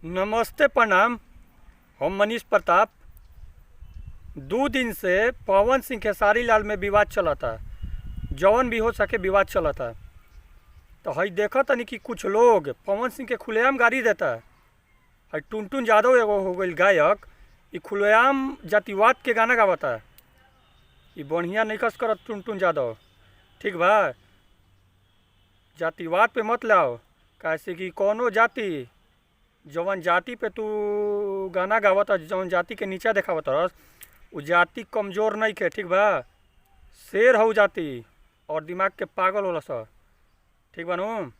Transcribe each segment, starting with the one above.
नमस्ते प्रणाम। हम मनीष प्रताप। 2 दिन से पवन सिंह खेसारी लाल में विवाद चलता। जवन भी हो सके विवाद चलता, तो हई देखत तनी कि कुछ लोग पवन सिंह के खुलेआम गाली देता। हई टुनटुन यादव एगो हो गईल गायक, इ खुलेआम जातिवाद के गाना गावता। इ बढ़िया नइखस करत टुनटुन यादव, ठीक बा? जातिवाद पे मत लाओ, काहे कि कौनो जाति, जवन जाति पे तू गाना गावत, जवन जाति के नीचा देखावत रस, उ जाति कमजोर नइखे, ठीक बा? शेर हौ जाति और दिमाग के पागल होला स, ठीक बा नु?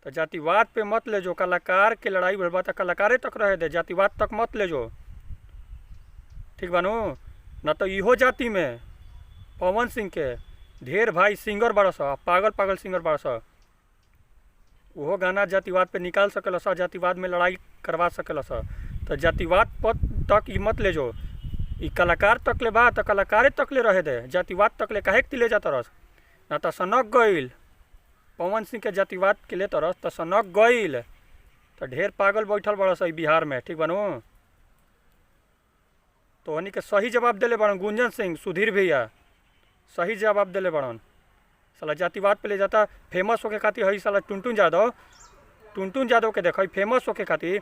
तो जातिवाद पे मत ले जो। कलाकार के लड़ाई भइल बा त कलाकारे तक रहे दे, जातिवाद तक मत ले जो, ठीक बा नु? न तो इहो जाति में पवन सिंह के ढेर भाई सिंगर बड़ा स, पागल पागल सिंगर बड़ा स। उहो गाना जातिवाद पे निकाल सकेला स, जातिवाद में लड़ाई करवा सकेला स। तो जातिवाद पर तक ई मत ले जो। ई कलाकार तक ले बा त कलाकारे तक ले रहे दे, जातिवाद तक ले काहे के ले जाता रस? ना त सनक गईल। पवन सिंह के जातिवाद के ले तरस त सनक गईल त ढेर पागल बैठल बड़ा स ई बिहार में, ठीक बा नु? तो हनी के सही जवाब देले बड़न गुंजन सिंह, सुधीर भैया सही जवाब देले बड़न। साला जातिवाद पे ले जाता फेमस होके खातिर। हई साला टुनटुन यादव, टुनटुन यादव के देख, फेमस होके खातिर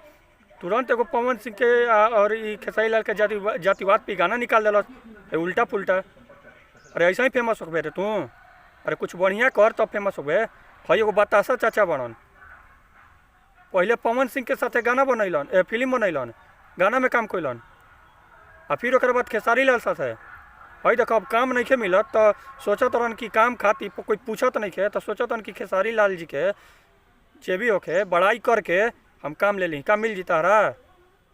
तुरंत एगो पवन सिंह के और ई खेसारी लाल के जातिवाद पे गाना निकाल देलस उल्टा पुल्टा। अरे, ऐसा ही फेमस होबे रे तू? अरे, कुछ बढ़िया कर तब फेमस होबे। हई एगो बतासा चाचा बनन, पहले पवन सिंह के साथे गाना बनैलन, ए फिल्म बनैलन, गाना में काम कैलन आ फिर ओकरा बाद खेसारी लाल साथे। हई देख, अब काम नइखे मिलत त सोचत रहन कि काम खातिर कोई पूछत नइखे, त सोचत रहन कि खेसारी लाल जी के जे भी होखे बड़ाई करके हम काम ले ली। काम मिल जी तहरा?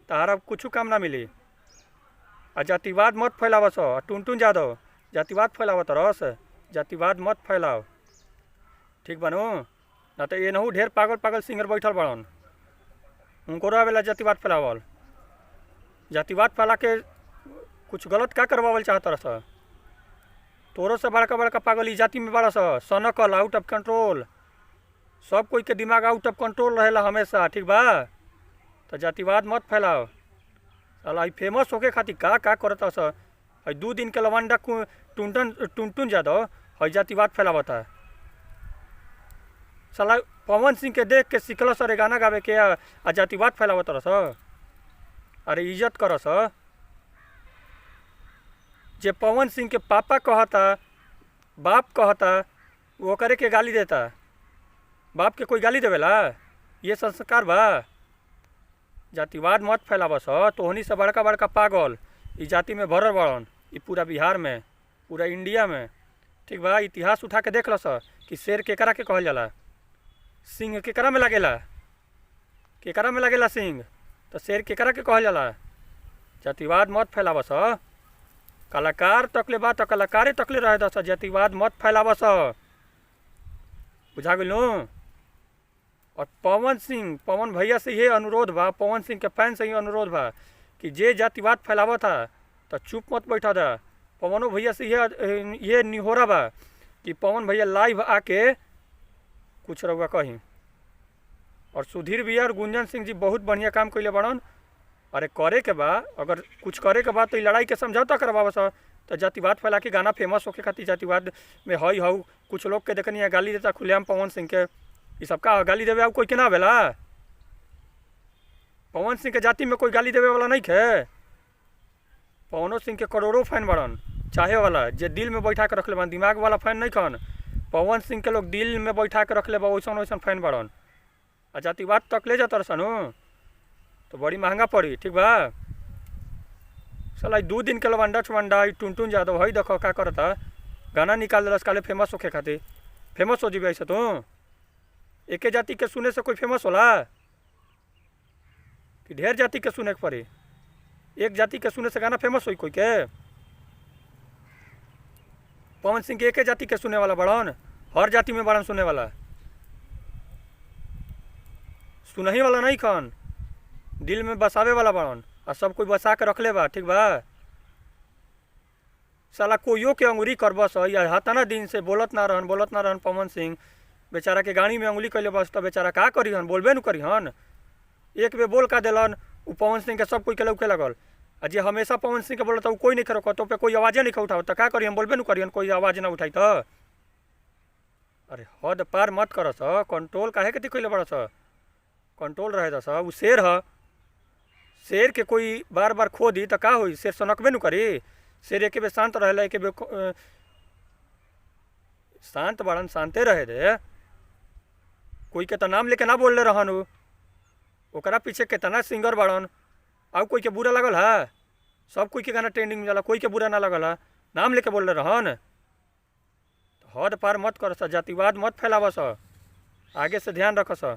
तहरा कुछ काम ना मिली। आ जातिवाद मत फैलावस। टुनटुन यादव जातिवाद फैलावत रस, जातिवाद मत फैलाओ, ठीक बा नु? ना तो एनहू ढेर पागल पागल सिंगर बैठल बड़न, उनको आवेला जातिवाद फैलावल। जातिवाद फैला के कुछ गलत का करवावल चाहत रस? तोरो से बड़का बड़का पागल ई जाति में बड़ा स। सनकल, आउट ऑफ कंट्रोल। सब कोई के दिमाग आउट ऑफ कंट्रोल रहेला हमेशा, ठीक बा? तो जातिवाद मत फैलाओ। साला ई फेमस होके खातिर का का करता स। हई 2 दिन के लवंडा टुनटन टुनटुन यादव हई जातिवाद फैलावता। साला पवन सिंह के देख के सिखल सर गाना गावे के आ जातिवाद फैलावत रस। अरे, इज्जत करस। जे पवन सिंह के पापा कहता, बाप कहता, वो ओकरे के गाली देता। बाप के कोई गाली देवेला? ये संस्कार बा? जातिवाद मत फैलावस। तोहनी से बड़का बड़का पागल ई जाति में भरल बड़न, ई पूरा बिहार में, पूरा इंडिया में, ठीक बा? इतिहास उठा के देख लस कि शेर केकरा के कहल जाला, सिंह केकरा में लागेला, केकरा में लागेला सिंह, तो शेर केकरा के कहल जाला। जातिवाद मत फैलावस। कलाकार तकले बा त कलाकारे तकले रहे दस, जातिवाद मत फैलावस। बुझा गेलू? और पवन सिंह, पवन भैया से ये अनुरोध बा, पवन सिंह के फैन से ही अनुरोध बा कि जे जातिवाद फैलावत था तो चुप मत बैठा था। पवनो भैया से ये निहोरा बा कि पवन भैया लाइव आके कुछ रउआ कही। और सुधीर भैया और गुंजन सिंह जी बहुत बढ़िया काम कैले बड़न। अरे, करे के बा, अगर कुछ करे के बा तो ई लड़ाई के समझौता करवावस। तो जातिवाद फैला के गाना फेमस होके खातिर जातिवाद में हई हऊ कुछ लोग के देखनी गाली देता खुलेआम पवन सिंह के। ई सब का गाली देवे? अब कोई के ना आवेला? पवन सिंह के जाति में कोई गाली देवे वाला नहीं खे? पवनो सिंह के करोड़ों फैन बड़न चाहे वाला, जे दिल में बैठा के रखले बन। दिमाग वाला फैन नहीं खन, पवन सिंह के लोग दिल में बैठा के रखले बा, वैसन वैसन फैन बड़न। आ जातिवाद तक ले जाता सनु तो बड़ी महंगा पड़ी, ठीक बा? साला 2 दिन के लवंडा छवंडा ई टुनटुन यादव हई देखो का करता। गाना निकाल दिलस काले फेमस होखे खातिर। फेमस हो जीबे ऐसे तू? एके जाति के सुने से कोई फेमस होला कि ढेर जाति के सुने के पड़ी? एक जाति के सुने से गाना फेमस होई कोई के? पवन सिंह के एके जाति के सुने वाला बड़न? हर जाति में बड़न सुने वाला। सुनही वाला नहीं खन, दिल में बसावे वाला बड़न आ सब कोई बसा के रखले बा, ठीक बा? साला कोइयो के अंगुरी करबस या हतना दिन से बोलत ना रहन, बोलत ना रहन। पवन सिंह बेचारा के गाड़ी में अंगुली कैले बस त बेचारा का करीहन? बोलबे न करीहन। एक बेर बोल का देलन उ पवन सिंह के सब कोई के लौके लगल। आ जे हमेशा पवन सिंह के बोलता उ कोई नहीं रोकत, तो पे कोई आवाजे नहीं उठावत, त का करी हम? बोलबे न करियन, कोई आवाज ना उठाई त। अरे हद पार मत करस, कंट्रोल काहे के दिखैले बड़स? कंट्रोल रहे दस। उ शेर ह, शेर के कोई बार बार खो दी त का होई? शेर सनकबे न करी। शेर एके बेर शांत रहेला, एके बेर शांत बड़न, शांते रहे दे। कोई के त नाम लेके ना बोलले रहन उ, ओकरा पीछे केतना सिंगर बड़न। आउ कोई के बुरा लगल है? सब कोई के गाना ट्रेंडिंग में जाला, कोई के बुरा ना लगल है? नाम लेके बोलले रहन। हद पार मत कर स, जातिवाद मत फैलाव स, आगे से ध्यान रख स।